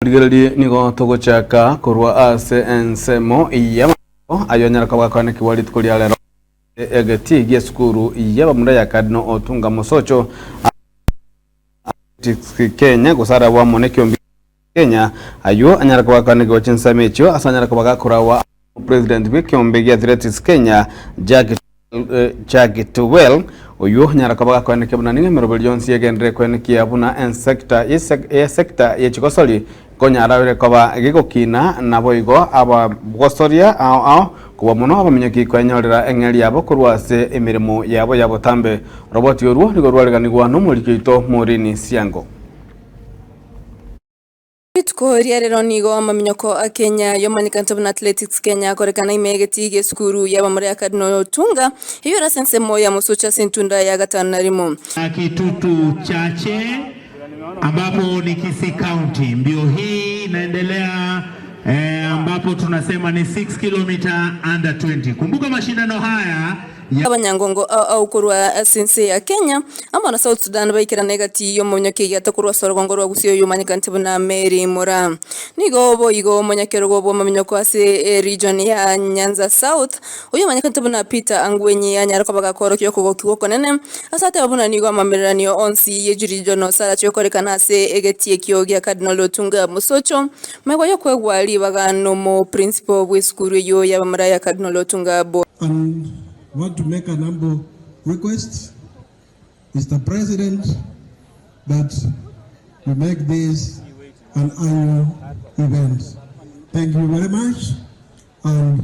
Rigereria nigo togochaka korwa ase ensemo y'amatuko ayio anyare koba akoanekigwa rituko ria rero ase egetii gi'esukuru y'abamura ya Cardinal Otunga Mosocho Athletics Kenya gose arabwo amo nekiombe Kenya ayio anyare koba akoanekigwa chinsemo echio ase anyare koba gakorawa Omopresident bw'ekeombe gia Athletics Kenya Jack Jack Tuwel oywo onyara koba gakoenekia buna nigo emeroberi yonsi egenderere koenekia buna ensecta y'esecta ye chigosori nkonyara ere koba gegokina naboigo abagosoria ao ao kobua mono abaminyoki koenyorera eng'eria yabo korwa ase emeremo yabo ya botambe. Oroboti orwo nigo rwareganigwa nomoriki oito Maureen Siango. Rituko ria rero nigo amaminyoko a Kenya yomanyekanete buna Athletics Kenya akorekana ime y'egetii gi'esukuru y'abamura ya Cardinal Otunga, eyio ere ase ensemo ya Mosocho ase entunda ya gatano na rimo. Kitutu Chache ambapo ni Kisii County. Mbio hii inaendelea eh, ambapo tunasema ni 6 kilomita under 20. Kumbuka mashindano haya ya Abanyangongo ao ao korwa ase ense ya Kenya amo na South Sudan baikerana egati y'omonyoki egiata korwa ase orogongo rwa Gusii oyio omanyekanete buna Mary Moraa. Nigo boigo omonyakerogo bw'amaminyoko ase eregion ya Nyanza South oyio omanyekanete buna Peter Angwenyi anyare koba gakorokia okogokigwa okonene ase ateba buna nigo amamereranio onsi ye chiregional sarache gokorekana ase egetii ekio gia Cardinal Otunga Mosocho magega y'okoegwa ribaga nomo principal bw'esukuru eyio y'abamura ya Cardinal Otunga Bo And want to make an humble request, Mister President, that you make this an annual event. Thank you very much and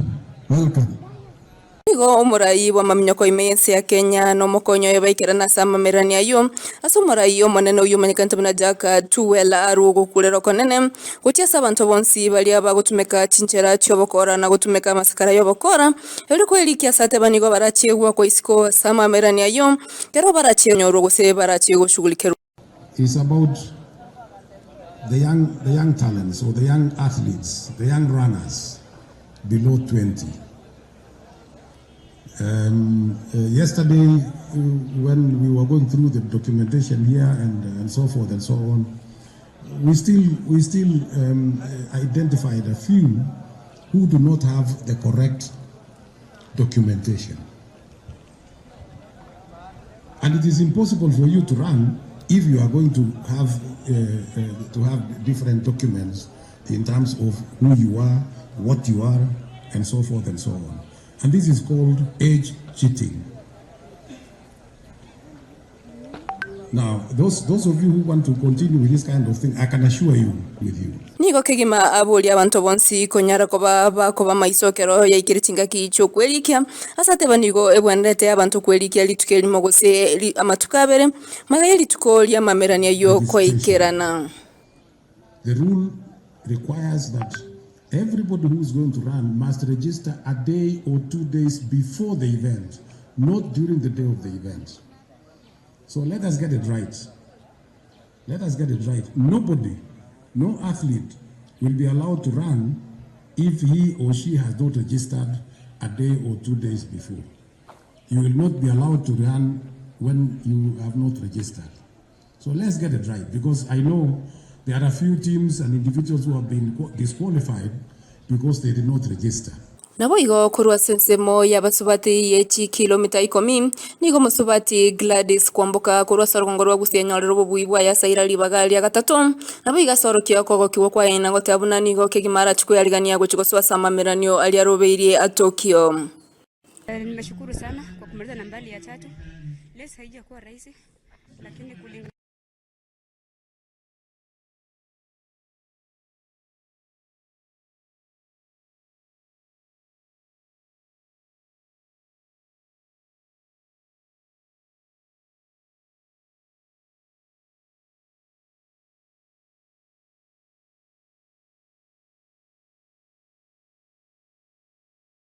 welcome. Nigo omorai bw'amaminyoko ime y'ense ya Kenya na omokonyi oye baikerana ase amamererania ayio, ase omorai omonene oyio omanyekanete buna Jack Tuwel arwe ogokurera okonene gochia ase abanto bonsi baria bagotumeka chinchera chi'obokora na gotumeka amasakara y'obokora, erio kwerikia ase ateba nigo barachie goakwa isiko ase amamererania ayio, ekero barachie konyorwa gose barachie goshughulikerwa. It's about the young, the young talents or the young athletes, the young runners below 20. Um, uh, yesterday, uh, when we were going through the documentation here and, and so forth and so on, we still, we still um, identified a few who do not have the correct documentation. And it is impossible for you to run if you are going to have, uh, uh, to have different documents in terms of who you are, what you are, and so forth and so on. And this is called age cheating. Now, those, those of you who want to continue with this kind of thing, I can assure you with you. Nigo kegima aborie abanto bonsi konyara koba bakoba maiso ekero yaikire chingaki chi'okwerikia, ase ateba nigo ebwenerete abanto kwerikia rituko erimo gose amatuko abere, magega ye rituko ri'amamerania y'okoikerana. The rule requires that everybody who is going to run must register a day or 2 days before the event, not during the day of the event. So let us get it right. Let us get it right. Nobody, no athlete will be allowed to run if he or she has not registered a day or 2 days before. You will not be allowed to run when you have not registered. So let's get it right because I know there are a few teams and individuals who have been disqualified because they did not register. Naboigo korwa ase ensemo y'abasubati ye chikilomita ikomi, nigo omosubati Gladys Kwamboka korwa ase orogongo rwa Gusii anyorire obobui bwaye ase aira ribaga ria gatato. Naboigo ase orokia okogokigwa kwaye na goteba buna nigo kegima arachie kweyarigania gochia gosoa ase amameranio aria arobeirie a Tokyo. Nimeshukuru sana kwa kumaliza nambari ya tatu. Race haijakuwa rahisi lakini kulingana.